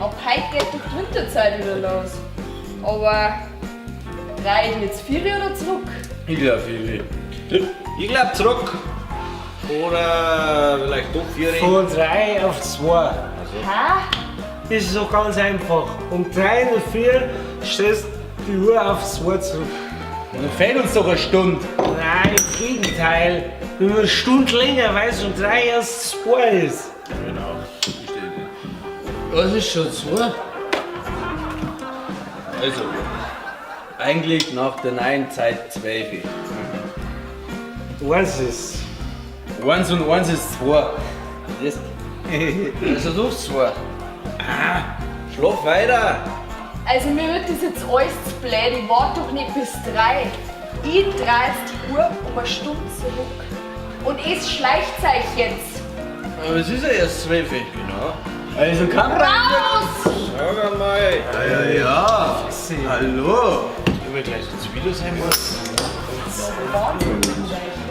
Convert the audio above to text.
Ab heute geht doch die Winterzeit wieder los. Aber drei ich jetzt vier oder zurück? Ich glaub vier. Ich glaub zurück. Oder vielleicht doch vier. Von 3 auf 2. Hä? Das ist so ganz einfach. Um 3 in der Früh stellst du die Uhr auf 2 zurück. Dann fehlt uns doch eine Stunde. Nein, im Gegenteil. Wenn man eine Stunde länger weiß und 3 erst 2 ist. Genau. Was ist schon zwei? Also, eigentlich nach der neuen Zeit 12. Eins ist. Eins und eins ist zwei. Das also doch zwei. Ah, Schlaf weiter. Also mir wird das jetzt alles zu blöd. Ich warte doch nicht bis 3. Ich drehe jetzt die Uhr um eine Stunde zurück. Und es schleicht euch jetzt. Aber es ist ja erst 12. Genau. Also Kamera. Raus! Sag einmal. Ja, ja. Hallo. Ich will gleich zu wieder sein muss. Wahnsinn mit euch.